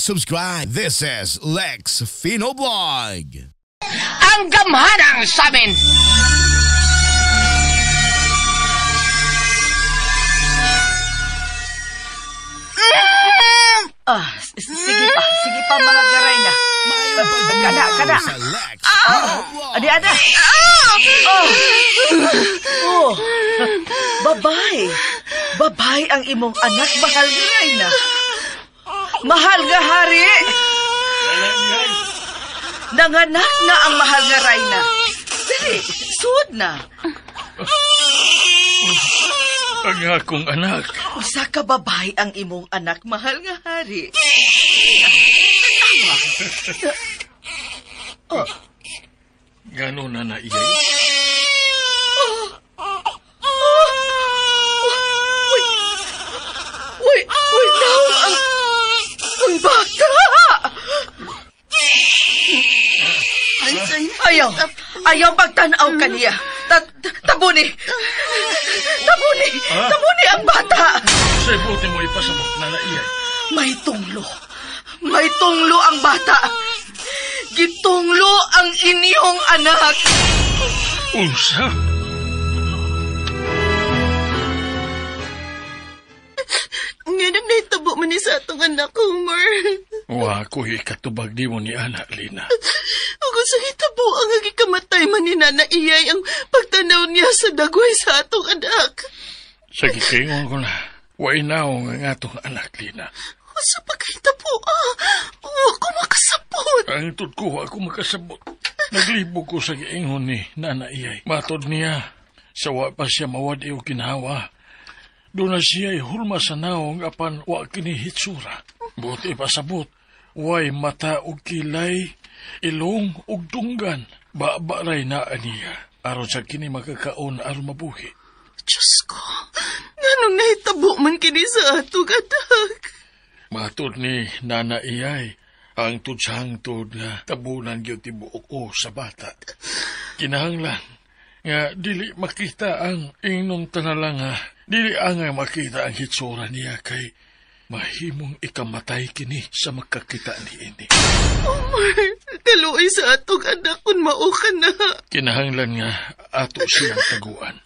subscribe. This is Lex Fino Vlog. Ang gamhanang samin. Ah, sige pa mga Rayna. Kana, kana. Sa Lex Fino Vlog. Adi, ada. Oh. Oh. Babay. Babay ang imong anak, mahal nga Rayna. Mahal nga hari. Nanganak na ang mahal nga Rayna. Dili, sud na. Ang akong anak. Usa ka babay ang imong anak, mahal nga hari. Oh. Gano na na iyay? Uy, uy, naong ang bata! Ayaw, ayaw pagtanaw kaniya. Tabuni, tabuni, tabuni ang bata. Sa buti mo ipasabot na na iyay. May tunglo. May tunglo ang bata. Gitunglo ang inyong anak. Unsa? Nganong nahitabo man ni sa atong anak, Homer. Wa ko ikatubag di mo ni anak, Lina. Ug sa hitabo ang gikamatay man ni Nana Iyay ang pagtanaw niya sa dagway sa atong anak. Sa gikaingon ko na, way naong ang atong anak, Lina. Sa pagkahitabo, wa ko makasabot. Ang tud ko, wa ko makasabot. Naglibog ko sa giingon ni Nana Iyay. Matod niya, sa wa pa siya mawad iyo kinhawa. Doon na siya hulma sa naong apan wa kini hitsura. Buti pasabot, way mata og kilay, ilong og dunggan. Ba-baray na aniya, aron sa kini makakaon aron mabuhi. Diyos ko, nganong nahitabo man kini sa atong anak? Matod ni Nana Iyay, ang tudsang-tud nga tabunan gyud tibuok ko sa bata. Kinahanglan nga dili makita ang ingnon tanalang nga dili angay makita ang hitsura niya kay mahimong ikamatay kini sa makakita niini. Omar, kaluoy sa atong anak kung mao ka na. Kinahanglan nga ato siyang taguan.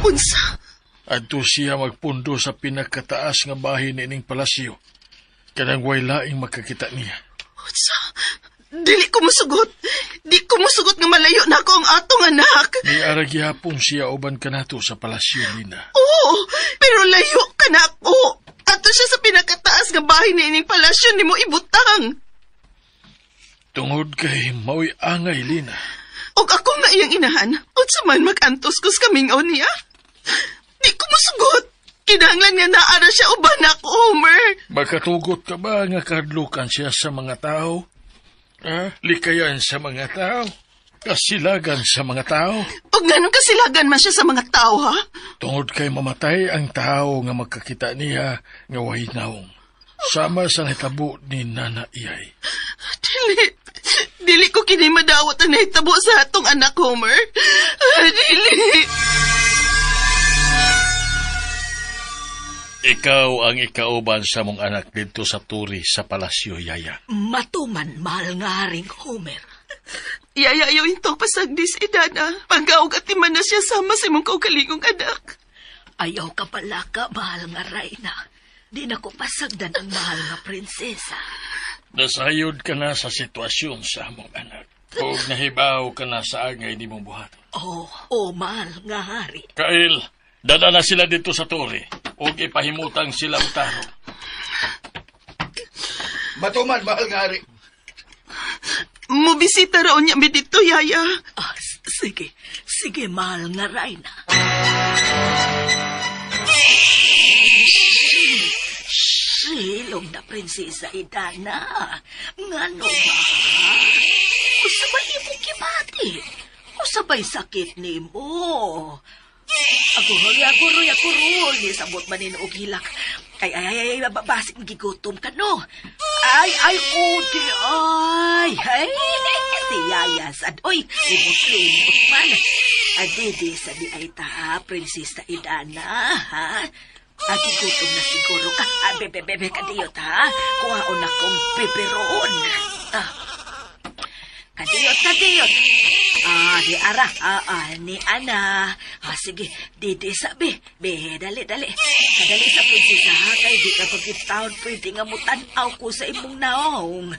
Unsa? Adto siya magpundo sa pinakataas nga bahin niining palasyo. Kanang way laing makakita niya. Unsa? Dili ko musugot. Di ko musugot nga malayo na ako ang atong anak. Niara gihapon siya uban kanato sa palasyo, Lina. Oo, pero layo ka na ako. Ato siya sa pinakataas nga bahay niining palasyo nimo ibutang. Tungod kay maoy angay, Lina. Og ako nga iyang inahan, unsa man mag-antos kus kamingaw niya? Di ko musugot. Kinahanglan nga naara siya uban ako, Homer. Makatugot ka ba nga kahadlukan siya sa mga tao? Ah, likayan sa mga tao? Kasilagan sa mga tao? Og nganong kasilagan man siya sa mga tao, ha? Tungod kay mamatay ang tao nga makakita niya nga way naong. Sama sa nahitabo ni Nana Iyay. Dili. Dili ko kini madawat ang nahitabo sa atong anak, Homer. Dili. Ikaw ang ikauban sa mong anak dito sa turi sa palasyo, Yaya. Matuman, mahal nga haring Homer. Yaya, ayaw intong pasagdi si Idana. Pagkaog at iman na siya sama sa imong kaugalingong anak. Ayaw ka pala ka, mahal nga Rayna. Di na ko pasagdan ang mahal nga prinsesa. Nasayod ka na sa sitwasyon sa among anak. O nahibaw ka na sa angay di mong buhaton. Oh, oh, mahal nga hari. Kail, dala na sila dito sa turi. O ipahimutang sila utaro. Matuman, mahal nga hari. Mubisita raw niya mi dito, Yaya. Ah, sige, sige, mahal nga Rayna. Silong na prinsesa Idana. Ngano ba? Usabay imong gibati. Usabay sakit nimo. Aguroy, aguroy, aguroy. Nisabot man ni og hilak. Ay, ay, ay, ay, basig gigutom ka, no? Ay, ay, udi, ay. Ay, si Yaya sad. Oy, limot-limot man. Adidi sa di ay ta, prinsesa Idana, ha? Gigutom na siguro ka. Bebe, bebe, kadiyot ha. Kuhaon na kong peperoon. Kadiyot, kadiyot. Di ara. Ni ana. Sige, di sabi. Be, dali, dali. Kadali sa prinsesa ha, kay di ka pagkitaon pwede nga mutan-aw ko sa imong naong.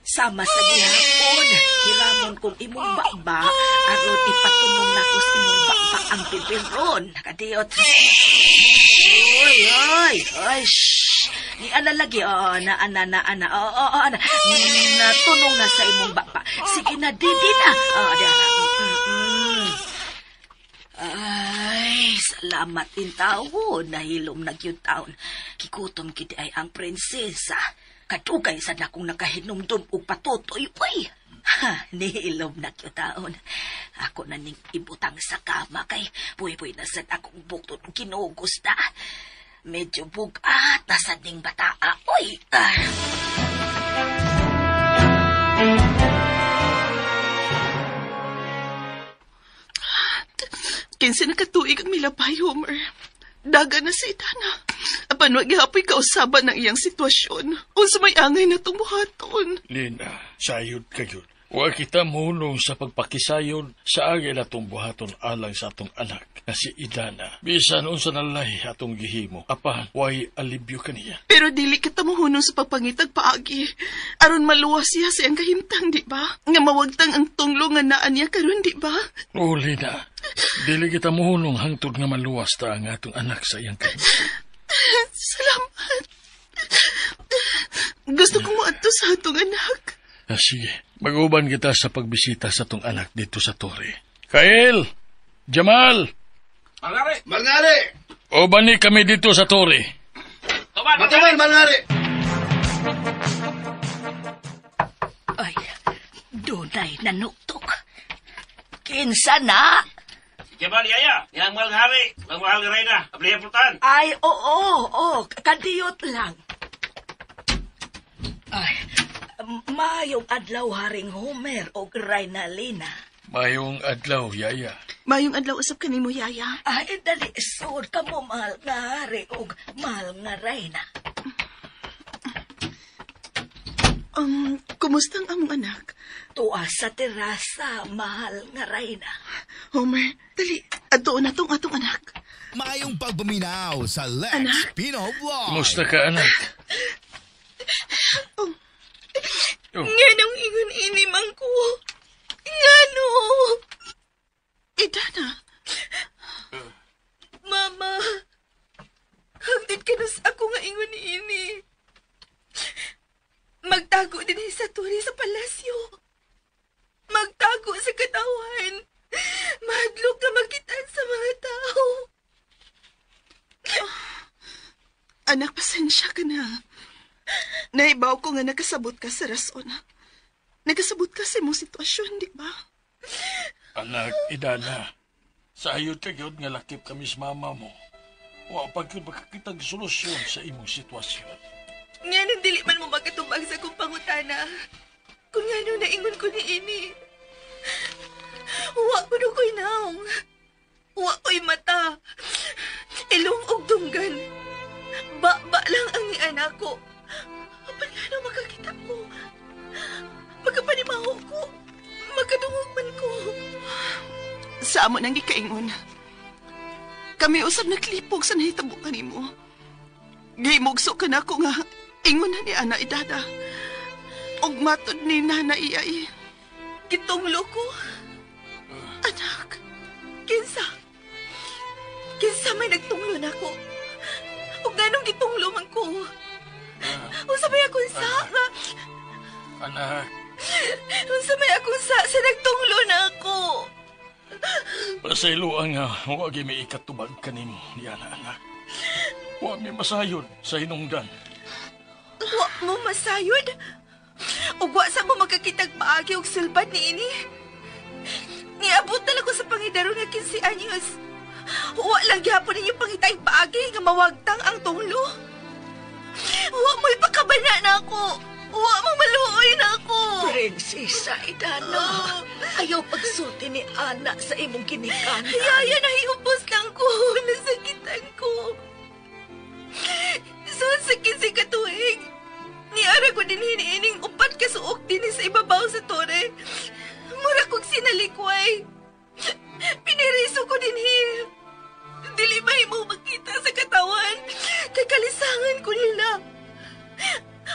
Sama sa gihapon, hiramon kong imong baba, aron ipatunong nako sa imong baba ang bibiron. Kadiyot. Oy, oy, oy, shh. Ni ana lagi, oh, na ana, na ana, oh, oh, ana. Natunong na sa imong baba. Sige na, di na. Oh, di ana. Ay, salamat in taon. Nahilom na gyud taon. Kikutom gid ay ang prinsesa. Kadugay sad akong nakahinumdum og patutoy, uy. Ha, nihilom na gyud taon. Ako na ning ibutang sa kama kay buy-buy na sad akong buktot ginugusta. Medyo bugat na sad ning bataa, uy. Kinsa na katuig ang milabay, Homer. Daga na si Idana. Apan wag gihapoy kausaban ng iyang sitwasyon. Unsa may angay na tumuhaton. Lina, sayod ka yun. Wa kita mulong sa pagpakisayod sa agay na itong buhaton alang sa atong anak na si Idana. Bisan unsa nalay atong gihimo, apan way alibyo kaniya. Pero dili kita mohunong sa pagpangitag paagi. Aron maluwas siya sa iyang kahimtang, di ba? Nga mawagtang ang tunglo nga naa niya karon, di ba? O, Lina, dili kita mohunong hangtod nga maluwas ta ang atong anak sa iyang kahimtang. Salamat. Gusto ko moadto sa atong anak. Sige, mag-uban kita sa pagbisita sa atong anak dito sa Torre. Kael! Jamal! Mangari! Mangari! Uban ni kami dito sa Torre. Matuman, mangari! Ay, dunay nanuktok. Kinsa na? Jamal, yaya, yang mahal nga hari, ang mahal nga reyna, ablihan pultan. Ay, oo, oo, kadiyot lang. Ay, mayong adlaw haring Homer o Reyna Lina. Mayong adlaw, yaya. Mayong adlaw usap kanimo, yaya. Ay, dali, sud ka mo, mahal nga hari o mahal nga reyna. Kumusta ang among anak? Tuwa sa terasa, mahal nga reyna. Homer, dali, adtuon na tong atong anak. Mayong pagpaminaw sa Lex Anak? Pino Vlog. Kumusta ka, anak? Oh. Oh. Nga nang ingon ini man ko. Nga no. Idana. Mama, hangtid ka na sa ako nga ingon ini. Magtago din sa turi sa palasyo. Magtago sa katawan. Mahadlok ka makitaan sa mga tao. Anak, pasensya ka na. Naibaw ko nga nakasabot ka sa rason. Nakasabot ka sa imong sitwasyon, di ba? Anak, Idana, sayod ka gyud nga lakip kami sa mama mo. Wa pa gyud makakitag solusyon sa imong sitwasyon. Nga nang dili man mo makatubag sa akong pangutana. Kung nga nung naingon ko ni ini. Wa ko na ko'y naong. Wa ko'y mata. Ilong og dunggan. Ba-ba lang ang anak ko. Apan nga nung makakita ko. Magkapanimaho ko. Magkadungog man ko. Sa amo nang gikaingon. Kami usab naglipog sa nahitabo kanimo. Gimugso ka na ako nga ingon na ni Ana Idada. Og matod ni Nana Iyay. Gitunglo ko. Anak. Kinsa? Kinsa may nagtunglo na ko? Og ganong gitunglo man ko? Unsa may akong sa nga? Anak. Unsa may akong sa sa nagtunglo na ako? Pasayloan nga, huwag may ikatubag kanimo ni Ana, anak. Huwag may masayod sa hinungdan. Wa mo masayod? Ug wa sa mo magkakitag paagi og sulbad ni ini? Niabot na lang ko sa pangidaron nga 15 anyos. Wa lang gihapon ninyo pangitay paagi nga mawagtang ang tunglo. Wa mo'y pakabana na ako. Wa mo maluoy na ako. Prinsesa Idana, ayaw pagsulti ni Ana sa imong ginikanan. Yaya, nahiubos lang ko. Nasakitan ko. Suod sa 15 ka tuig. Niara ko din hiniining 4 ka suok din sa ibabaw sa tore. Mura kong sinalikway. Piniriso ko din hi. Dili mahimo makita sa katawan. Kay kalisangan ko nila.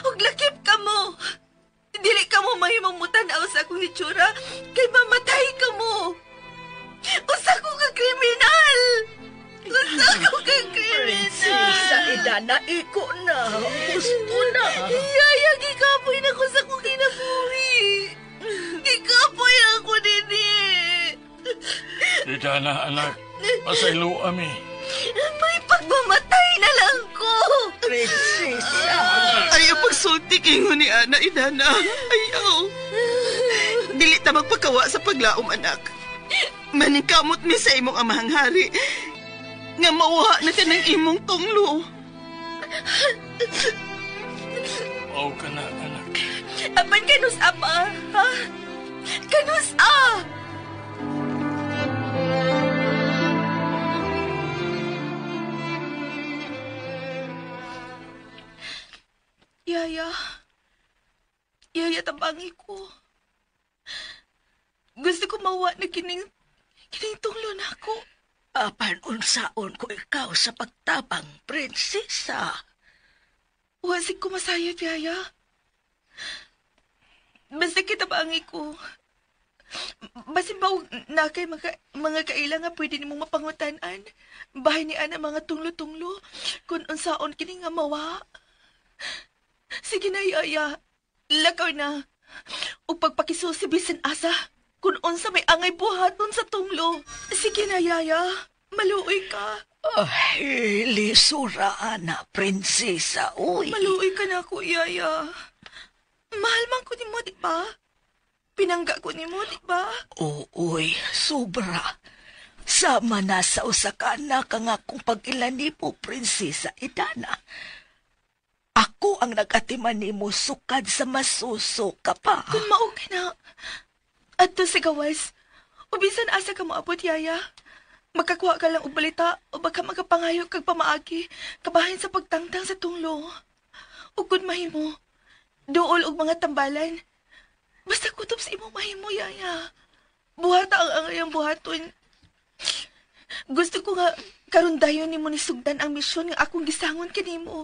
Ug lakip ka mo. Dili ka mo mahimong mutanaw sa akong itsura. Kay mamatay ka mo. Usa ko ka kriminal. Usa ko ka kriminal. Prinsesa Idana, iko na. Gusto na. Yaya, gikapoy na ko sa akong kinabuhi. Gikapoy ako din eh. Idana, anak. Pasaylo ami. May pagmamatay na lang ko. Prinsesa. Ayaw pagsulti kingo ni Ana, Idana. Ayaw. Dili ta magpakawa sa paglaom, anak. Maningkamot mi sa imong amahang hari. Nga mauha na ka ng imong tunglo. Mao ka na, anak. Apan kanus ama, ha? Kanus a! Yaya. Yaya, tabangi ko. Gusto ko mawa na kining tunglo na ako. Apan unsaon ko ikaw sa pagtabang, prinsesa. Wasik ko masayod, Yaya. Basta kita bangi ko. Basin ba na kay mga kaila nga pwede nimong mapangutanan? Bahay ni Ana mga tunglo-tunglo. Kung unsaon kini nga mawa. Sige na, Yaya. Lakaw na. O pagpakisusi bisan asa. Kung unsa may angay buhaton sa tunglo. Sige na, Yaya. Maluoy ka. Ay, lisura, Ana, prinsesa, uy. Maluoy ka na ako, Yaya. Mahal man ko nimo, di ba? Pinangga ko nimo, di ba? Oo, uy, sobra. Sama na sa usa ka anak ang akong pag-ilan nimo, prinsesa Idana. Ako ang nag-atiman nimo sukad sa masuso ka pa. Kung mao ka na, adto sa gawas, o bisan asa ka moabot, Yaya. Makakuha ka lang og balita o baka makapangayo kag pamaagi, kabahin sa pagtangtang sa tunglo. O kung mahimo, duol og mga tambalan. Basta kutob sa imong mahimo, Yaya. Buhata ang angayang buhaton. Gusto ko nga karon dayon nimo ni sugdan ang misyon nga akong gisangon kanimo.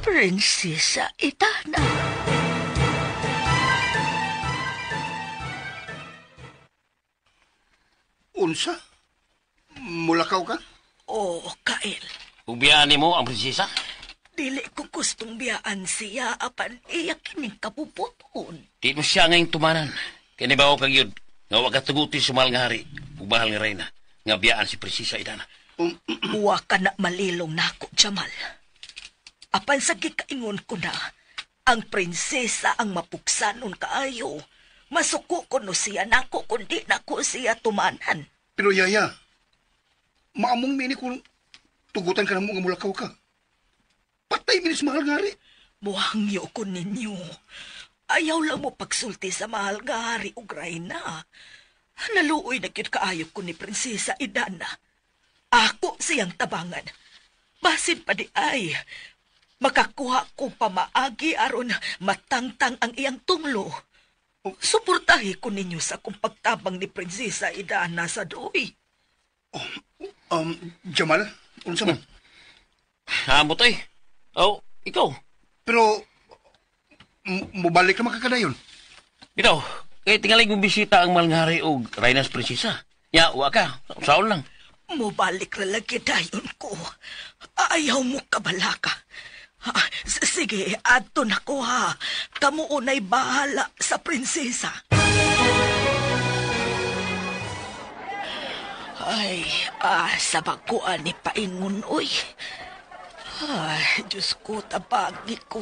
Prinsesa Idana. Unsa? Mulakaw ka? Oo, Kael. Ubiyaan nimo ang prinsesa? Dili ko gustong biyaan siya apan iya kining kabubuton. Di mo siya ngayong tumanan. Kaya nibaw kag yun, nga wa ka tuguti sa mahal nga hari, ug mahal nga reyna, nga biyaan si Prinsesa Idana. Wa ka na malilong nako, Jamal. Apan sa gikaingon ko na, ang prinsesa ang mapuksanon kaayo. Masuko ko no siya nako, kundi nako siya tumanan. Pero Yaya, maamong mini kung tugutan ka na mo nga mulakaw ka. Patay minis mahal nga hari. Muhangyo ko ninyo. Ayaw lang mo pagsulti sa mahal nga hari ug reyna. Naluoy na gyud kaayo ko ni Prinsesa Idana. Ako siyang tabangan. Basin pa di ay, makakuha ko pamaagi aron matangtang ang iyang tunglo. Suportahi ko ninyo sa akong pagtabang ni Prinsesa Idana sa doy. Jamal, unsa man? Hamot ay. Oh, ikaw. Pero, mubalik na makakadayon. Bitaw, kay tingali kong bisita ang mahal nga hari og reynas prinsesa. Ya, wa ka. Saon lang. Mubalik ra lagi dayon ko. Ayaw mo kabalaka. Sige, adto na ko ha. Kamu unay bahala sa prinsesa. Ay, sa bakuan ni Paingon, uy. Ay, Diyos ko, tabagi ko.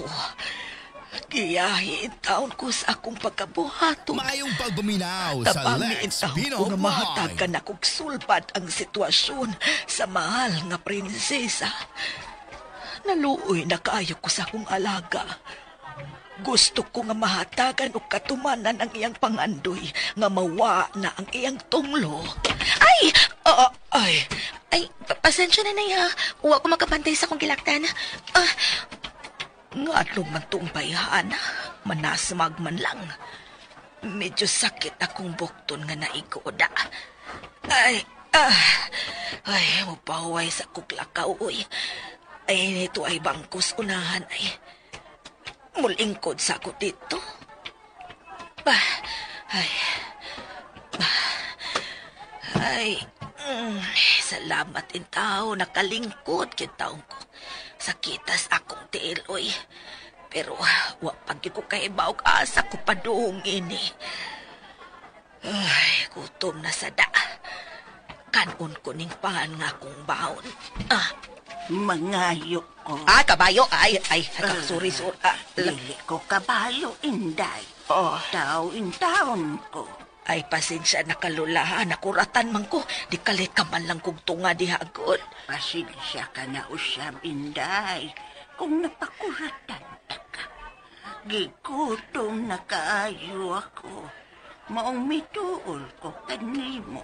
Giyahi taon ko sa akong pagkabuhaton. Maayong pagpaminaw sa Tabangi Lex taon Pino ko nga Vlog. mahatagan akong sulbad ang sitwasyon sa mahal nga prinsesa. Naluoy na kaayo ko sa akong alaga. Gusto ko nga mahatagan og katumanan ang iyang pangandoy nga mawa na ang iyang tunglo. Ay! Ay! Ay, pasensya na, Nay, ha. Uwa ko makabantay sa akong gilaktan. Ah, nga man tong bayaan, manasmag man lang. Medyo sakit akong bukton nga naikoda. Ay, ay, mupahuway sa kuklakaw, uy. Ay, nito ay bangkos unahan, ay. Mulingkod sa ako dito. Bah, ay, bah, ay, salamat in tao, nakalingkod kitaon ko. Sakitas akong tiil, oy. Pero, wa pag ko kay baog asa ko padung ini. Ay, gutom na sada. Kanon ko ning pan nga akong baon. Ah, Mangayo ko. Ah, kabayo. Ay, ay, sorry, sorry. Ah, Dili ko kabayo, Inday. Oh. Tao in taon ko. Ay, pasensya na kalula. Nakuratan man ko. Di kalit ka man lang kong tunga di hagod. Pasensya ka na usab, Inday. Kung napakuratan ta ka. Gigutom na kaayo ako. Maong mituol ko kanimo.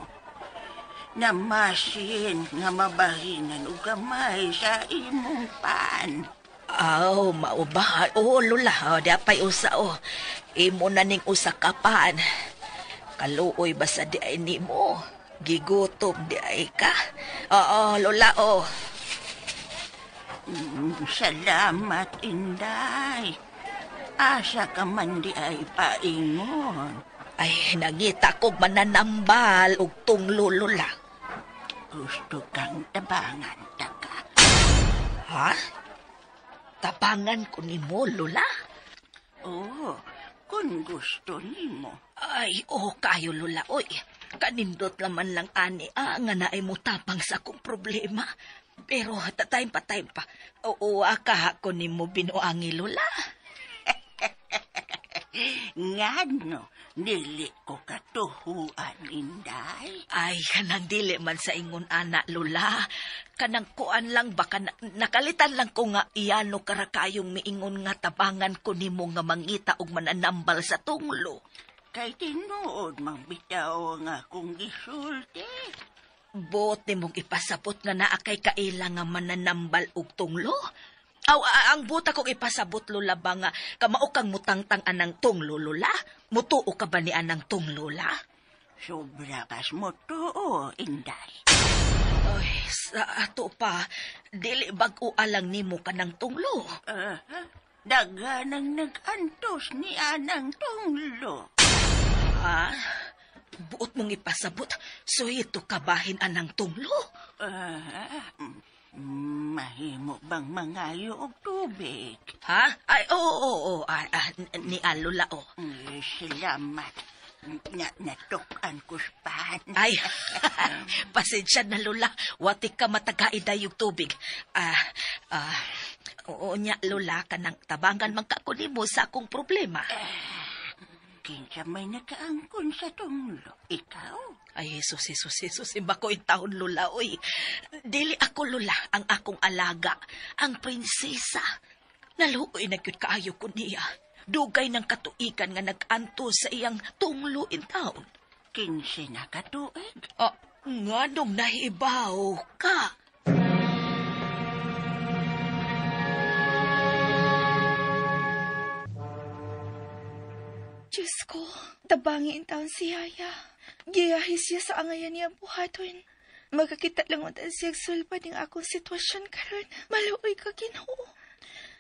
Namasin nga mabahinan og gamay sa imong pan. Aw, mao ba? Oo, Lola. Oh, di apay usa, oh. Imo na ning usa ka pan. Kaluoy basta di ay nimo. Gigutom di ay ka. Oo, Lola, oh. Salamat, Inday. Asa ka man di ay paingon. Ay, nangita kog mananambal og tunglo, Lola. Gusto kang tabangan, taka. Ha? Tabangan ko nimo, Lola? Oo, kung gusto nimo. Ay, oh, kayo, Lola, oy. Kanindot laman lang ani, nga naay mo tapang sa akong problema. Pero, time pa. Oo, akaha ko nimo binuangi, Lola. Ngano, dili ko katuhuan, Inday. Ay, kanang dili man sa ingon ana, Lola. Kanang kuan lang ba, nakalitan lang ko nga iyano karakayong miingon nga tabangan ko nimo nga mangita og mananambal sa tunglo. Kay tinuod mang bitaw nga akong gisulti. Buot nimong ipasabot nga naa kay kaila nga mananambal og tunglo? Aw, ang buta kong ipasabot, Lola, ba nga kamao kang mutangtang anang tunglo, Lola? Mutuo ka ba ni anang tunglo, Lola? Sobra kas mo tuo, Inday. Ay, sa ato pa, dili bag-o alang nimo kanang tunglo. Daghanang nag-antos ni anang tunglo. Ha? Buot mong ipasabot, so ito kabahin anang tunglo? Mahimo bang mangayo og tubig? Ha? Ay, oo, ni Lola, oh. Salamat. Natuk-an ko span. Ay, pasensya na, Lola. Wati ka matagaid yung tubig. Oo niya, Lola, kanang tabangan man ka ko nimo sa akong problema. Kinsa may nakaangkon sa tunglo? Ikaw? Ay, Jesus, Jesus, Jesus, iba ko yung taon, Lola, oy. Dili ako, Lola, ang akong alaga, ang prinsesa. Naluoy na gyud kaayo ko niya. Dugay ng katuikan nga nag-anto sa iyang tunglo in town. 15 na katuig. Ah, nganong nahibaw ka? Diyos ko, tabangi in taon si Yaya. Giyahi siya sa angayan niya buhaton. Magkakita lang unta siya sulpad ng akong sitwasyon karon. Maluoy ka, Ginoo.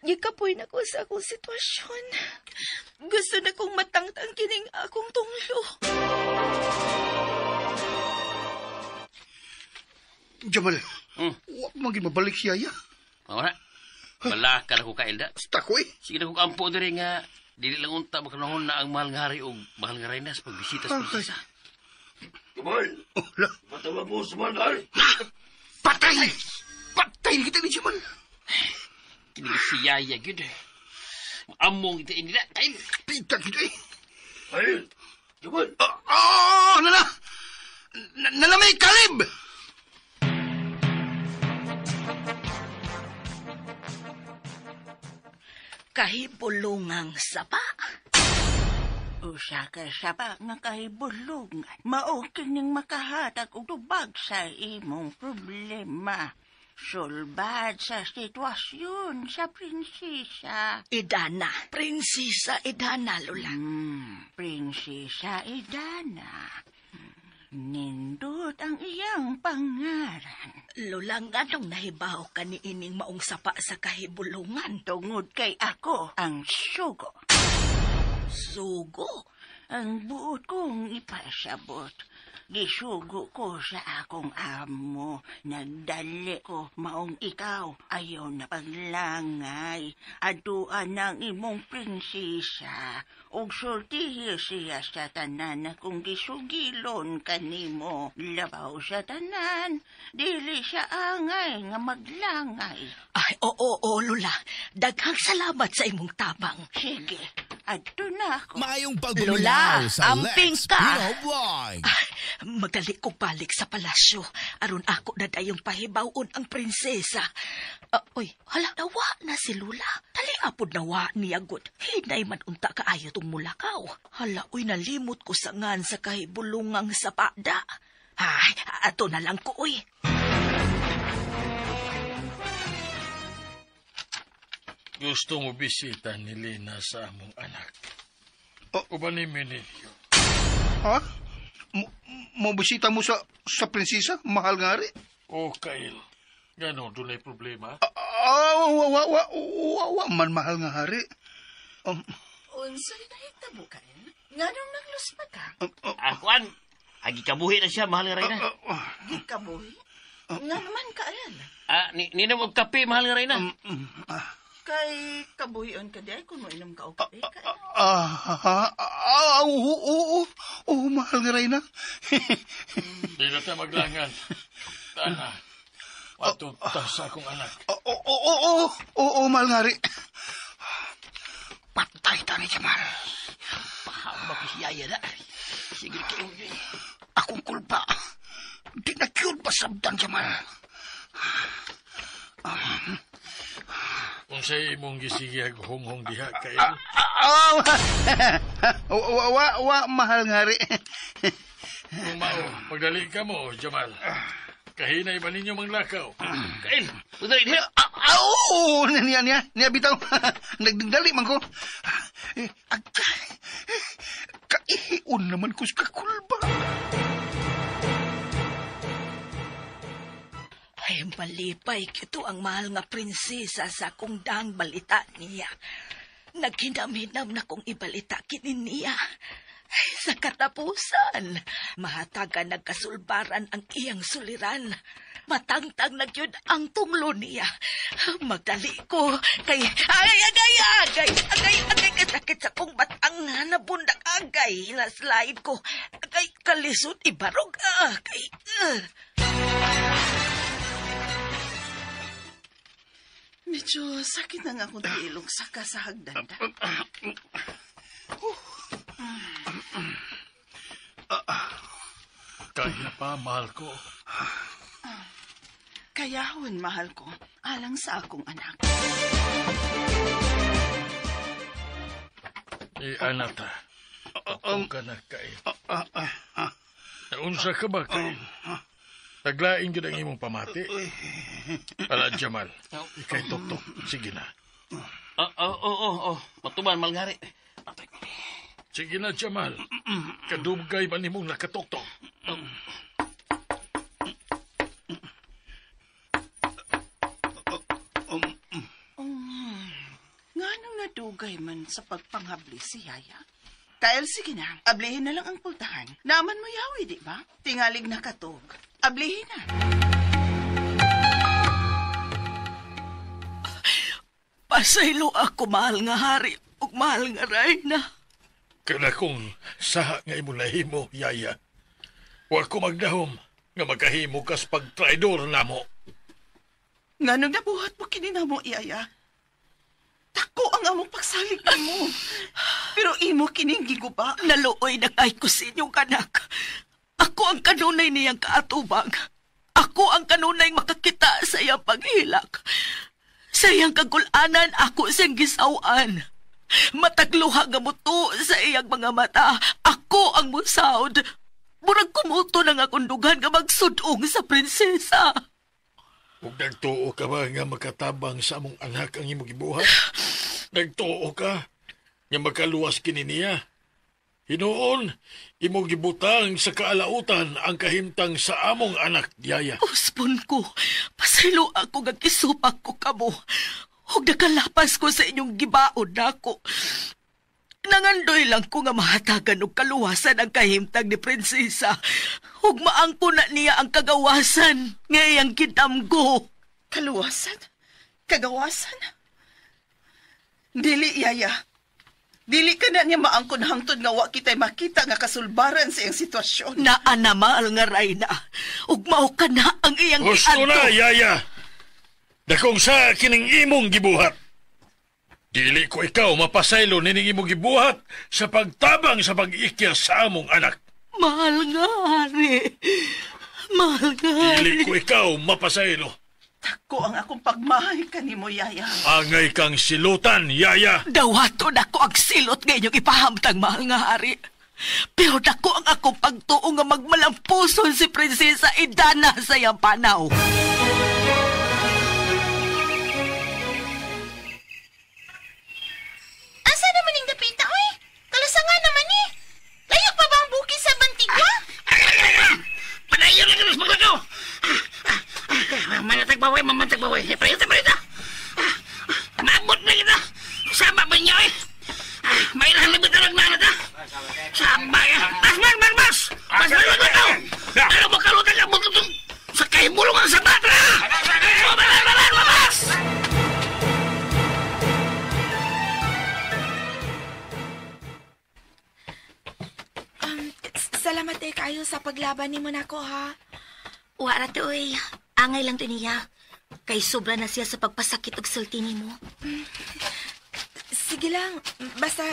Gikapoy na ko sa akong sitwasyon. Gusto na kong matangtang kining akong tunglo. Jamal, wa man gid mabalik siya ya. Ora. Balaka na ko kailda. Basta ko eh. Sige na ko kampo diri nga dili lang unta makanahon na ang mahal nga hari og mahal nga reyna sa pagbisita sa prinsesa. Jamal! Oh, la. Patawag mo sa mahal nga hari! Patay! Patay kita ni Jamal. Kini si Yaya gyud. Among ita inila kail. Pita kita eh. Ay! Jamal! Oh, nana! Nana may kalib! Kahibulungang sapa. Usa ka sapa nga kahibulungan. Mao kining makahatag og tubag sa imong problema. Sulbad sa sitwasyon sa prinsesa. Idana. Prinsesa Idana, Lola. Prinsesa Idana. Nindot ang iyang pangaran. Lola, nganong nahibaw ka ni ining maong sapa sa kahibulungan? Tungod kay ako ang sugo. Sugo? Ang buot kong ipasabot. Gisugo ko sa akong amo. Nagdali ko maong ikaw. Ayaw na paglangay. Aduan ng imong prinsesa. Ug sultihi siya sa tanan na kung gisugilon kanimo. Labaw sa tanan. Dili siya angay nga maglangay. Ay, oo, oo, Lola. Daghang salamat sa imong tabang. Sige, adto na ako. Maayong pagpaminaw Lola, sa amping Lex ka. Pino Vlog. Ay, magdali ko balik sa palasyo. Aron ako na dayong pahibawon ang prinsesa. Uy, hala, nawa na si Lula. Dali apod nawa niya gud. Hinay man unta kaayo tong mulakaw. Hala, uy, nalimot ko sa ngan sa kahibulungang sapada. Ay, ato na lang ko, uy. Gusto mo bisita ni Lina sa among anak. Uban ni Menelio. Ha? Mo bisita mo sa prinsesa, mahal nga rin. O, Kail. Gano, dunay problema? Wa, wa, wa, wa, wa, man mahal nga hari. Unsay nahitabo kain? Nganong nagluspa ka? Kuan, agi kabuhi na siya, mahal nga Reyna. Gikabuhi? Nga naman kain. Nina mo kape, mahal nga Reyna. Kay kabuhion ka di ay kung moinom ka og kape kain. Oo, oo, mahal nga Reyna. Di na ta maglangan. Tana, patong ta sa akong anak. Oo, oo, oo, oo, mahal nga rin. Patay ta ni Jamal. Pahama ko si Yaya na. Sige kayo. Akong kulpa. Di na cute pasabdan, Jamal. Kung sa'yo imong gisigihag honghong diha, Kail. Wa, wa, wa, mahal nga rin. Kung mao, pagdali ka mo, Jamal. Kahinay ba ninyo manglakaw? Kail, pagdali diha. Oo, niya, niya, niya bitaw. Nagdali man ko. Agay, kaihion naman ko sa kakulba. Ay, malipay kito ang mahal nga prinsesa sa akong dang balita niya. Naghinam-hinam na kong ibalita kini niya. Ay, sa katapusan, mahatagan nagkasulbaran ang iyang suliran. Matangtang na gyud ang tunglo niya. Magdali ko kay ay agay agay agay agay kasakit sa kong batang nabundak agay na slide ko. Agay kalisod ibarog agay. Medyo sakit na nga akong tiilong saka sa hagdan. Kaya pa, mahal ko. Kayahon, mahal ko, alang sa akong anak. Anata, ako ka na, Kail. Naunsa ka ba, Kail? Naglain gyud ang imong pamati. Ala, Jamal, ikay tuktok. Sige na. Oo. Matuban, mahal nga rin. Sige na, Jamal. Kadugay man nimong nakatuktok. Nganong nadugay man sa pagpanghabli si Yaya? Kael, sige na. Ablihin na lang ang pultahan. Naaman mo yawi, di ba? Tingalig na katog. Ablihin na. Pasaylo ako, mahal nga hari ug mahal nga rayna. Kada kung saha nga imong nahimo, Yaya. Wa ko magdahom nga magkahimo kas pagtraidor namo. Nganong nabuhat mo kini namo, Yaya? Tako ang among pagsalig nimo. Pero imo kining giguba. Naluoy na kay ko sa inyong anak. Ako ang kanunay niyang kaatubang. Ako ang kanunay makakita sa iyang paghilak. Sa iyang kagulanan, ako siyang gisawan. Matagluha nga muto sa iyang mga mata. Ako ang musaod. Murag kumuto na nga akong dugan nga magsudong sa prinsesa. Ug nagtuo ka ba nga makatabang sa among anak ang imong gibuhat? Nagtuo ka nga makaluwas kini niya? Hinuon, imong gibutang sa kaalautan ang kahimtang sa among anak, Yaya. Usbon ko, pasaylo ako nga gisupak ko kamo. Ug nakalapas ko sa inyong gibaon nako. Nangandoy lang ko nga mahatagan og kaluwasan ang kahimtang ni prinsesa. Ug maangko na niya ang kagawasan nga iyang gidamgo. Kaluwasan? Kagawasan? Dili, Yaya. Dili ka na niya maangkon hangtod nga wa kita'y makita nga kasulbaran sa iyang sitwasyon. Naa na mahal nga Rayna. Ug mao ka na ang iyang Gusto na, giadto. Yaya. Dakong sa kining imong gibuhat. Dili ko ikaw mapasaylo nining imong gibuhat sa pagtabang sa pag-ikya sa among anak. Mahal nga, hari. Mahal nga, hari. Dili ko ikaw mapasaylo. Dako ang akong pagmahal kanimo, Yaya. Angay kang silutan, Yaya. Dawaton ako ang silot nga inyong ipahamtang, mahal nga hari. Pero dako ang akong pagtuo nga magmalampuson si Prinsesa Idana sa iyang panaw. Asa naman yung dapita, oy? Kalasangan naman eh. Layo pa ba ang bukid sa Bantigua? Padayon lang kami sa paglakaw. Manatag baway, mamantag baway. Prita, prita. Maabot na kita. Sama ba niyo eh? May lahalabit na nagmanat ah. Sama ya. Mas, mas, mas, mas. Mas, mas, mas, mas. Ano mo kalutan ka mo sa kahimulong ang sabat na. Mas, mas, mas. Salamat eh kayo sa paglaban ni mo nako ha. Wara to oy. Angay lang to niya. Kay sobra na siya sa pagpasakit og sulti nimo. Sige lang, basta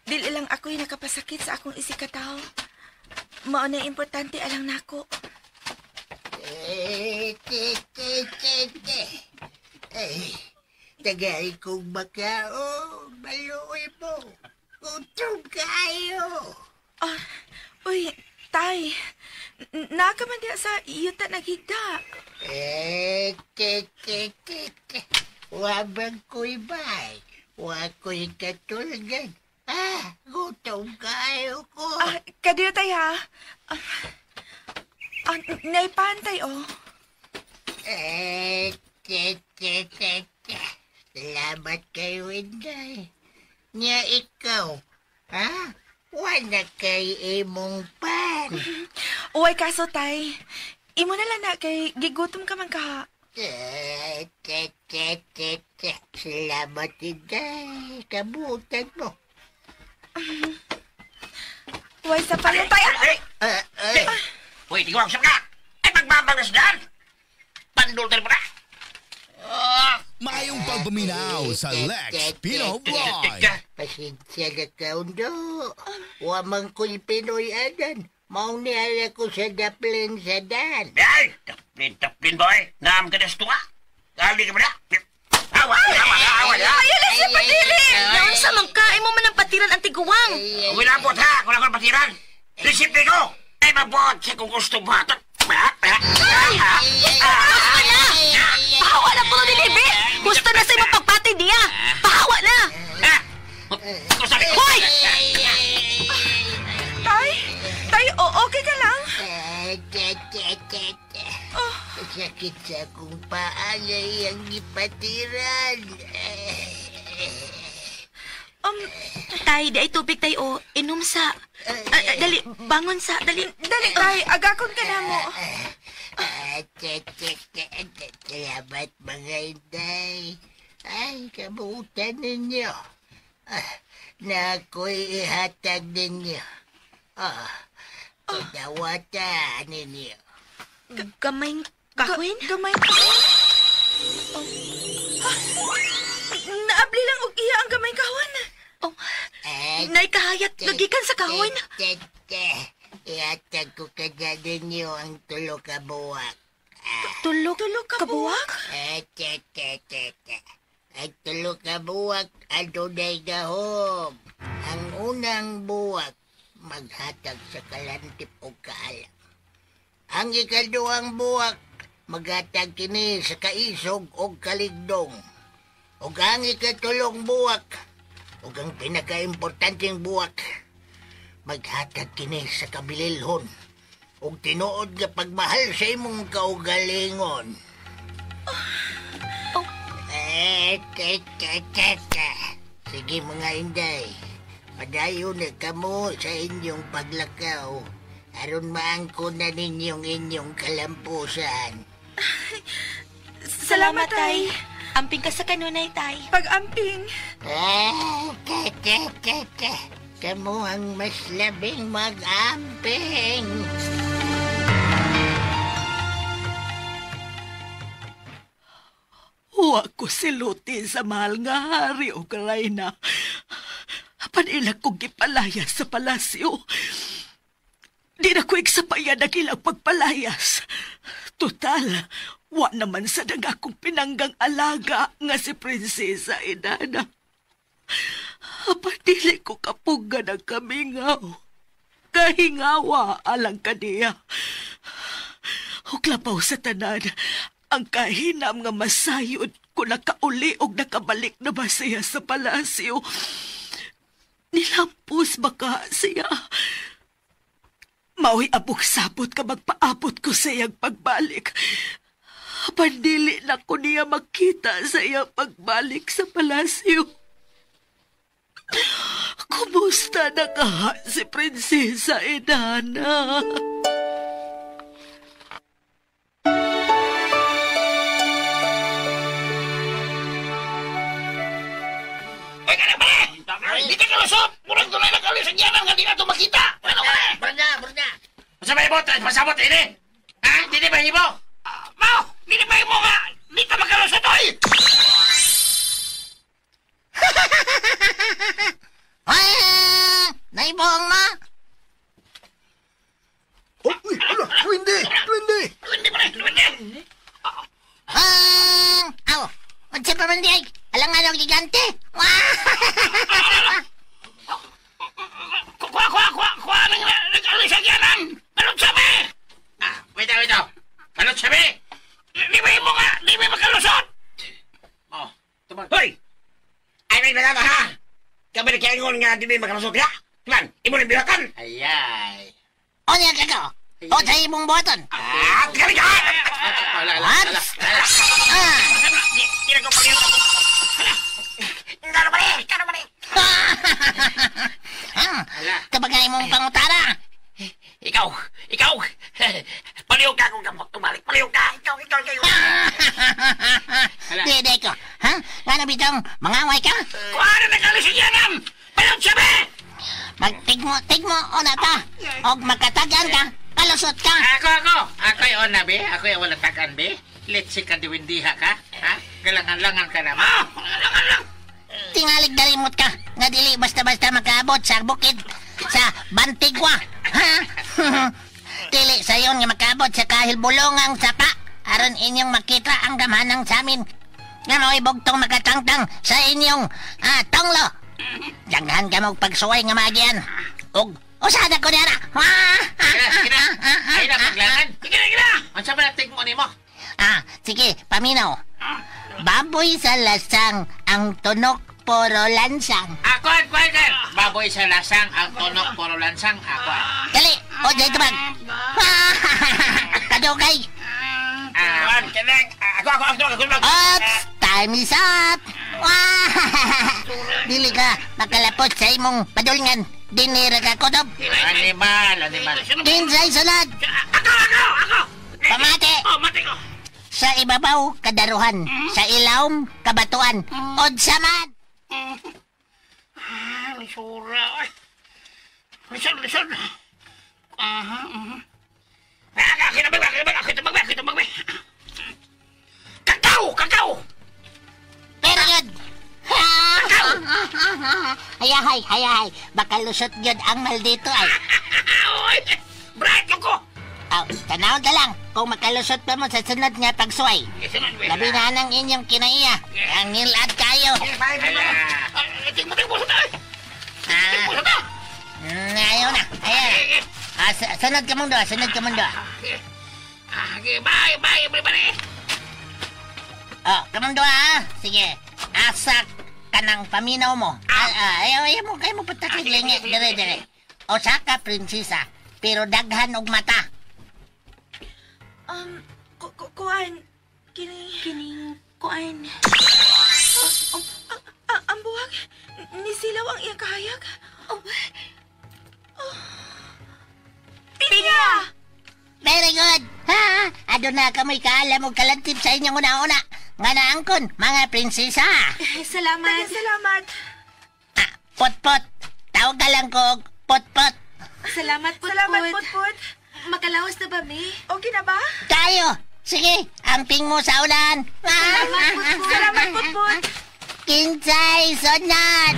dili lang ako'y nakapasakit sa akong isikataw. Mao na importante alang nako. Ay, tagal kong makaon. Maluoy mo. Gutom kayo. Ah, uy, tay. Naa ka man diya sa yuta naghigda. Wabang ko'y bay. Wa ko'y katulgan. Ah, gutom kayo ko. Ah, kadiyo tay ha. Naipantay oh. Salamat kayo, Inday. Nya ikaw, ha? Wala kay imong pan. Uway kaso tay. Imo na lang na kay gigutom ka man kaha. Salamat, Inday. Kabutan mo. Uway sa payo tay. Ay. Uy, tigwang siya ka! Ay, magbabagas dyan! Pandul tayo pa na! Maayong pagpaminaw sa Lex Pino Vlog. Pasensya na kaundo. Wamang ko'y Pinoy adan. Mauniala ko sa daplin sa dan. Ay! Daplin, daplin, boy! Naam ka na sa tunga! Ali ka ba na? Awa, awa, awa, awa! Ayaw lang siya patili! Naon sa mangkain mo man ang patiran ang tiguang. Winabot ha! Kung ako ang patiran! Resipe ko! Ay, mabot siya kung gusto mo. Gusto na! Pahawa na po ni Libi! Gusto na sa imong pagpati niya! Pahawa na! Hoy! Tay, tay, okay ka lang? Sakit sa akong paa na iyang ipatiran. Tay, di ay tubig tay o. Inom sa. Dali, bangon sa. Dali. Dali, tay. Agakon ka na mo. Salamat mga inday. Ay, kabutan ninyo. Na ako'y ihatag ninyo. Dawata ninyo. Gamay kahoy? Gamay kahon? Oh. Naabli lang og iya ang gamay kahon. Oh, nay kahayat, nagikan sa kahon. Ihatag ko kada ninyo ang tulo ka buwak. Tulo ka buwak? Ay tulo ka buwak adunay gahom. Ang unang buwak maghatag sa kalantip o kaalam. Ang ikaduhang buwak maghatag kini sa kaisog o kaligdong. Ug ang ikatulong buwak ug ang pinakaimportanteng buwak maghatag kini sa kabililhon ug tinuod nga pagmahal sa imong kaugalingon. Oh. Sige mga inday, padayon na kamo sa inyong paglakaw aron maangkon na ninyong inyong kalampusan. Salamat, Tay. Amping ka sa kanunay, Tay. Pag-amping. Kamu ang mas labing mag-amping. Huwa ko silutin sa mahal nga hari o rayna. Apan ilang kong gipalayas sa palasyo. Di na ko iksapayan ang ilang pagpalayas. Total, wa naman sa dag akong pinanggang alaga nga si Prinsesa Inana. Apan dili ko kapuggan ang kamingaw. Kahingawa alang kaniya. Huklapaw sa tanan, ang kahinam nga masayod kung nakauli og nakabalik na ba siya sa palasyo. Nilampos baka siya. Mao'y abog-sabot ka magpaabot ko sa iyang pagbalik. Pandili na ko niya makita sa iyang pagbalik sa palasyo. Kumusta na ka si Prinsesa Inana? Ay, ka na ba? Di ka kalusot! Murag doon ay nakalis ang yanan nga di na ito makita! Ano ka na? Brada, brada. Masa ba ibot? Pasabot, ini? Ha? Di di ba hibo? Mao! Di di ba hibo nga? Di ka makalusot, oy! Ah! Naiboong mo? Oh, uy, ala, twende, twende. Hindi pa rin, hindi! Ah! Aw! Unsa pa man di ay? Alangan og gigante. Wah! Kuha, kuha, kuha! Kuha nang nakalis ang yanan! Balot sabi! Ah, wait, wait, balot sabi! Di ba hibo nga? Di ba makalusot? Oh, tuman. Hoy! Ay, may balaba ha! Kami na kaingon nga di ba makalusot ha? Tuman, imo rin bilakan! Ayay! Onya ka ko. O sa imong boton. Ah, tigali ka! Ala, ala, What? ala, ala. Ah! Di na ko pagyan. Kano ba rin? Kano ba rin? Ah! Kabagay imong pangutara. Ikaw! Ikaw! Paliw ka kung gamot tumalik. Paliw ka! Ikaw, ikaw, ikaw! Di, di ko. Ha? Ngano bitong mangaway ka? Kuha na nakalis ang yanan! Balot sabi! Magtigmo, tigmo, o na ta. Og magkatagan ka, kalusot ka. Ako, ako! Ako'y on na, be. Ako'y wala tagan, be. Let's see ka diwindiha ka. Ha? Galangan-langan ka naman. Ah! Langan-lang! Tingalig dalimot ka, nga dili basta-basta makaabot sa bukid sa Bantigwa. Ha? Dili sayon nga makaabot sa kahilbulongang sapa aron inyong makita ang gamhanang samin. Nga mao'y bugtong makatangtang sa inyong tonglo. Daghan ka mong pagsuway nga maagian. Og usada ko niara. Sige na, sige na. Ay na, paglangan. Sige na, sige na! Ang sabi na tigmo ni mo? Ah, sige, paminaw. Baboy sa lasang, ang tunok puro lansang. Ako, ako, ako. Baboy sa lasang, ang tunok puro lansang. Ako. Dali, o dali tubag. Kadugay. Ah, kanang. Ako, ako, ako, ako, ako. Oops, time is up. Wah! Dili ka makalapot sa imong padulngan. Dinira ka kutob. Animal, animal. Kinsay sunod. Ako, ako, ako. Pamati. Oh, mati ko. Sa ibabaw, kadaruhan. Sa ilawom, kabatuan. Unsa man. Ah, lisura. Ay. Lisod, lisod. Aha, aha. Ah, ako na ba, ako na ba, ako na ba, ako na ba. Kakao, kakao. Period. Hayahay, hayahay. Baka lusot yun ang maldito ay. Oy, bright ko. Aw, tanaw ta lang. Kung makalusot pa mo sa sunod nga pagsuway. Labi na ang inyong kinaiya. Ang ngilad kayo. Ayaw na. Ayaw na. Sunod ka mong doa. Sunod ka mong doa. Okay, bye, bye, everybody. Oh, kamong doa, ha? Sige. Asak ka ng paminaw mo. Ayaw, ayaw mo, kayo mo patakig lingi. Dire, dire. Usa ka, prinsesa. Pero daghan og mata. Kuan. Kining, kuan. Ang buwag, nisilaw ang iyang kahayag. Oh. Pinya! Very good! Ha? Aduna kamoy kaalam og kalantip sa inyong una-una. Nga naangkon, mga prinsesa. Salamat. Salamat. Pot-pot. Tawag ka lang ko, pot-pot. Salamat, Put-put. Salamat, Put-put. Makalawas na ba, May? Okay na ba? Tayo! Sige, amping mo sa ulan. Salamat, Put-put. Salamat, Put-put. Kinsay, sunod!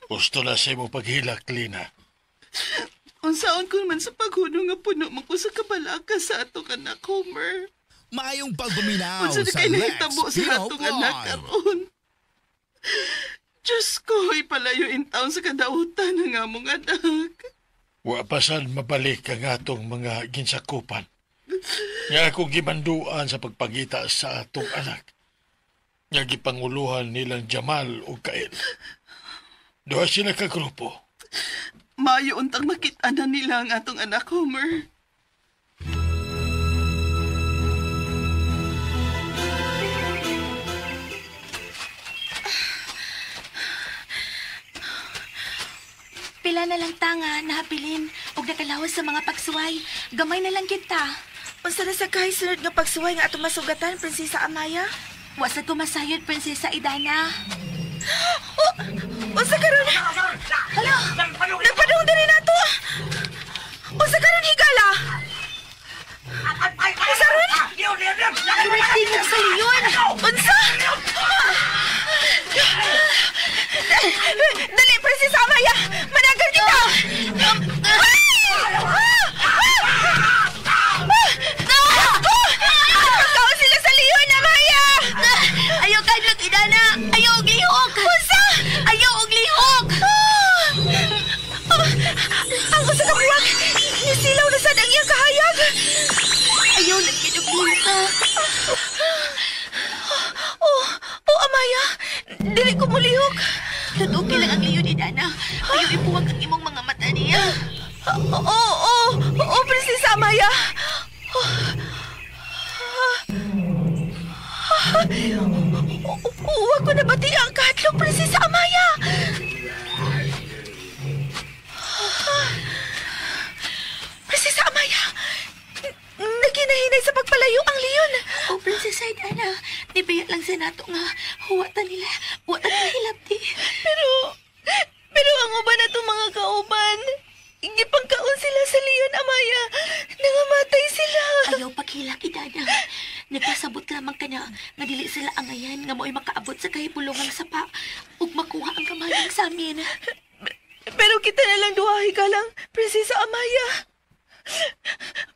Gusto na sa imong paghilak, Lina. Unsaon ko man sa paghunong nga puno man ko sa kabalaka sa atong anak, Homer. Maayong pagpaminaw Unsa na sa kay Lex nahitabo sa Pino atong anak Vlog. karon? Diyos ko, ipalayo in town sa kadautan ang among anak. Wa pa sad mabalik ang atong mga ginsakupan. Nga ako gimanduan sa pagpagita sa atong anak. Nga gipanguluhan nilang Jamal o Kael. Duha sila ka grupo. Maayo untang makita na nila ang atong anak, Homer. Pila na lang tanga, nahabilin, og nakalawas sa mga pagsuway. Gamay na lang kita. Unsa na sa kahit sunod nga pagsuway nga atong masugatan, Prinsesa Amaya? Wa sa kumasayod, Prinsesa Idana. Oh, unsa karon? Hala! Nagpadung diri nato. Unsa karon higala? Unsa ron? Tingog sa leon! Unsa? Dali, Prinsesa Amaya! Managan kita! Nagpagkaon sila sa leon, Amaya! Ayaw kadlok, Idana! Ayaw og lihok! Unsa? Ayaw og lihok! Ang usa ka buwag! Nisilaw na sad ang iyang kahayag! Ayaw lang gyud og lihok, ha? Oh, oh, Amaya! Dili ko mulihok! Tutuki lang ang leon, Idana. Ayaw ipuwag ang imong mga mata niya. Oo, oo, oo, Prinsesa Amaya! Huwag ko na bati ang katlong, Prinsesa Amaya! Prinsesa Amaya! Naginahinay sa pagpalayo ang leon! Oh, Prinsesa Idana, nibiya lang sa nato nga huwatan nila, huwatan nila hilabti. Pero ang uban na itong mga kauban, gipangkaon sila sa leon, Amaya. Nangamatay sila. Ayaw paghilak, Idana. Nagpasabot lamang ka na nga dili sila angayan nga mo'y makaabot sa kahibulongang sapa ug makuha ang kamayang sa amin. Pero kita na lang duha, hikalang, Prinsesa Amaya.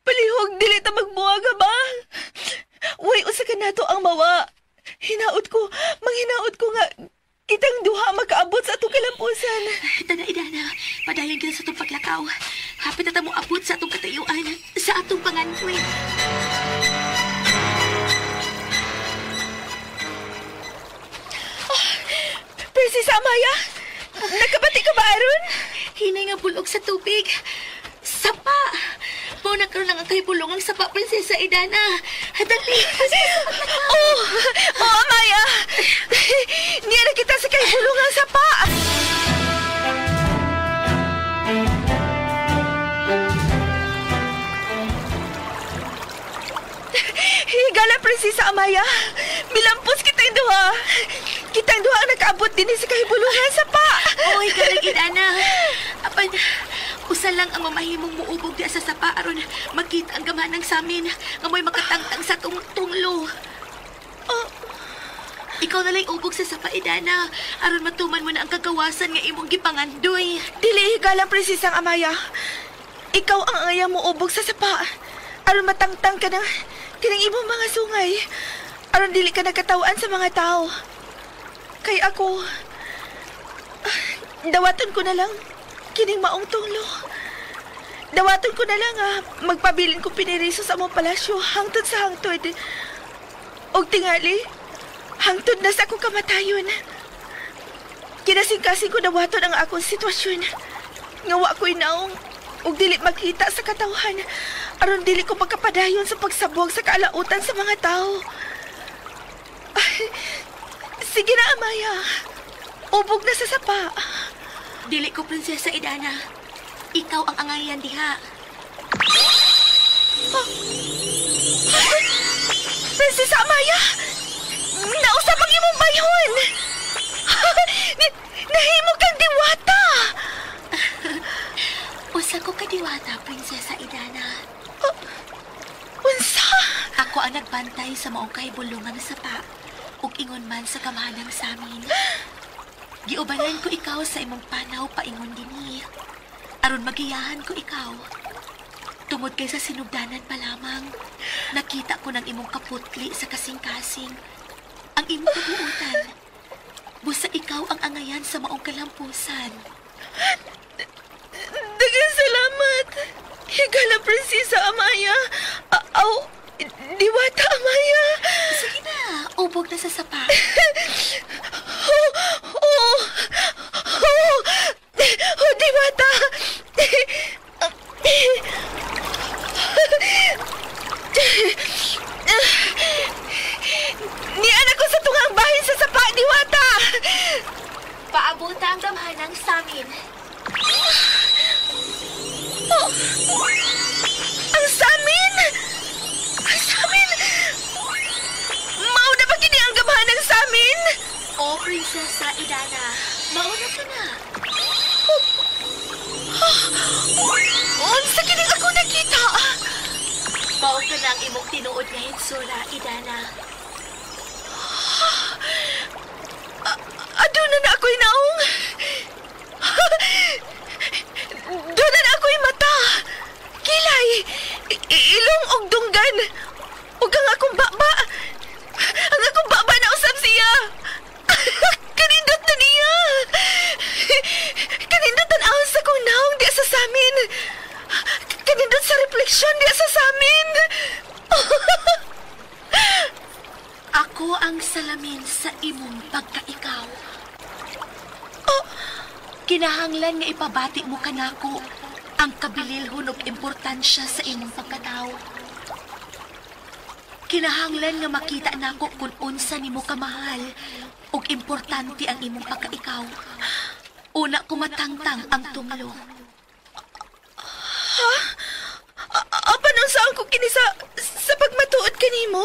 Palihog, dili ta magbuwaga ba? Way, usa ka nato ang mawa. Hinaot ko, manghinaot ko nga kitang duha makaabot sa atong kalampusan. Tana, Idana, padayon kita sa atong paglakaw. Hapit na ta mo abot sa atong katayuan, sa atong pangantuin. Prinsesa Amaya, nakabati ka ba aron? Hinay nga bulog sa tubig. Sapa! Mao na karon ang kahibulong ang sapa, Prinsesa Idana. Dali! Oh, oh Amaya! Niya na kita sa kahibulong ang sapa! Higala, Prinsesa Amaya! Milampos kitang duha! Kitang duha ang nakaabot din sa kahibulungan sapa! Oy, galag Idana. Apan, usa lang ang mamahimong muubog di sa sapa aron makita ang gamanang samin nga mo'y makatangtang sa tungtunglo. Oh. Ikaw Ikaw na lang ubog sa sapa, Idana. Aron matuman mo na ang kagawasan nga imong gipangandoy. Dili higalang, Prinsesang Amaya. Ikaw ang angayang mo ubog sa sapa. Aron matangtang ka ng kining imong mga sungay. Aron dili ka nagkatawan sa mga tao. Kay ako, dawaton ko na lang kining maong tunglo. Dawaton ko na lang magpabilin ko piniriso sa among palasyo hangtod sa hangtod. Og tingali, hangtod na sa akong kamatayon. Kinasingkasing ko dawaton ang akong sitwasyon. Nga wa ko'y naong ug dili makita sa katawhan. Aron dili ko pagkapadayon sa pagsabog sa kaalautan sa mga tao. Ay, sige na, Amaya. Ubog na sa sapa. Dili ko, Prinsesa Idana. Ikaw ang angayan diha. Oh. Prinsesa Amaya! Nausap ang imong bayhon! Nahimo kang diwata! Usa ko ka diwata, Prinsesa Idana. Oh, unsa? Ako ang nagbantay sa maong kahibulungang sapa ug ingon man sa kamahanang samin. Giubanan ko ikaw sa imong panaw paingon dinhi. Aron magiyahan ko ikaw. Tungod kay sa sinugdanan pa lamang, nakita ko ng imong kaputli sa kasing-kasing, ang imong kabuutan. Busa ikaw ang angayan sa maong kalampusan. Daghang salamat. Higala, Prinsesa Amaya. Aw, Diwata Amaya. Sige na, ubog na sa sapa. Oh, oh, oh, oh, Diwata. Nian ako sa tungang bahin sa sapa, Diwata. Paabuta ang gamhanang samin. Oh, ang samin! Ang samin! Mauna ba kini ang gamhanang samin? Oh, Prinsesa Idana, mauna ka na. Unsa kini ako nakita? Mao ka na ang imong tinuod nga hitsura, Idana. Aduna na ako'y naong. Doon na ako'y mata. Kilay, ilong og dunggan. Ug ang akong baba. Ang akong baba na usab siya. Kanindot na niya. Kanindot tan-awon sa kong naong diya sa samin. Kanindot sa refleksyon diya sa samin. Ako ang salamin sa imong pagkaikaw. Oh, kinahanglan nga ipabati mo kanako ang kabililhon og importansya sa imong pagkatao. Kinahanglan nga makita nako kung unsa nimo kamahal ug importante ang imong pagkaikaw. Una ko matangtang ang tunglo. Ha? Apan unsa ko kini sa pagmatuod kanimo?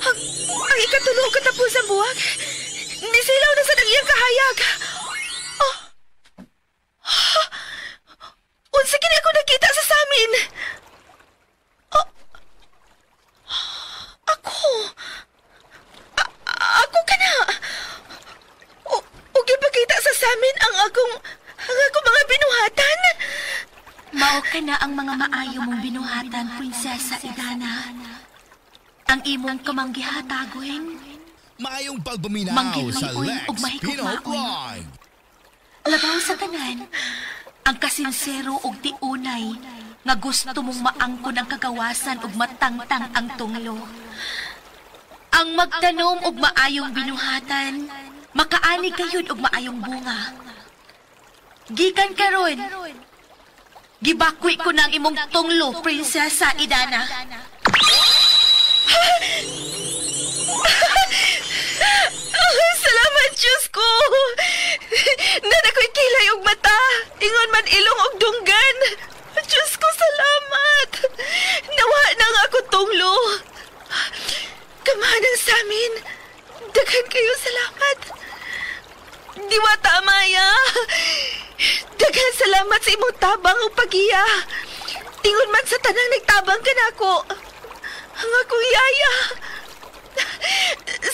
Ang ikatulo katapos ang buwag. Nisilaw na sa iyang kahayag. Oh. Unsa kini ako nakita sa samin? Oh. Ako. Ako ka na. O gipakita sa samin ang akong mga binuhatan. Mao ka na ang mga maayo mong binuhatan, Prinsesa Idana. Ang imong kamanggihatagoy. Maayong pagpaminaw sa Lex Pino Vlog. Labaw sa tanan, ang kasinsero og tiunay nga gusto mong maangkon ang kagawasan og matangtang ang tunglo. Ang magtanom og maayong binuhatan, makaani gayud og maayong bunga. Gikan karon, gibakwi ko na ang imong tunglo, Prinsesa Idana. Salamat, Diyos ko! Nana ko'y kilay og mata, ingon man ilong og dunggan. Diyos ko, salamat! Nawa na nga ako tunglo. Kamanang sa amin, daghan kayo salamat. Diwata Amaya, daghan salamat sa imong tabang o pagiya. Tingon man sa tanang nagtabang ka na ako. Ang akong yaya,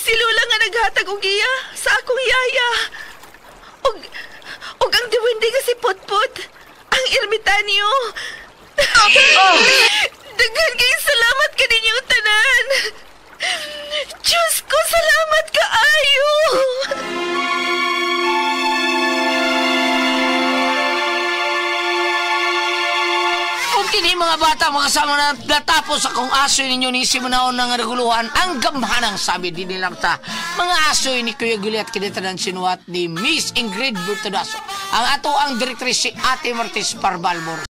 Si Lola nga naghatag og iya sa akong yaya. Ug ang diwindi nga si Potpot, ang ermitanyo. Daghan kay salamat kaninyong tanan. Diyos ko, salamat kaayo. Kung kini mga bata makasama na natapos akong asoy ninyo ni Simunaon ng reguluhan, ang gamhanang sabi din nilang ta. Mga asoy ni Kuya Guliat kinitanan sinuwat ni Miss Ingrid Bertodaso. Ang ato ang direktris si Ate Martis Parbalmor.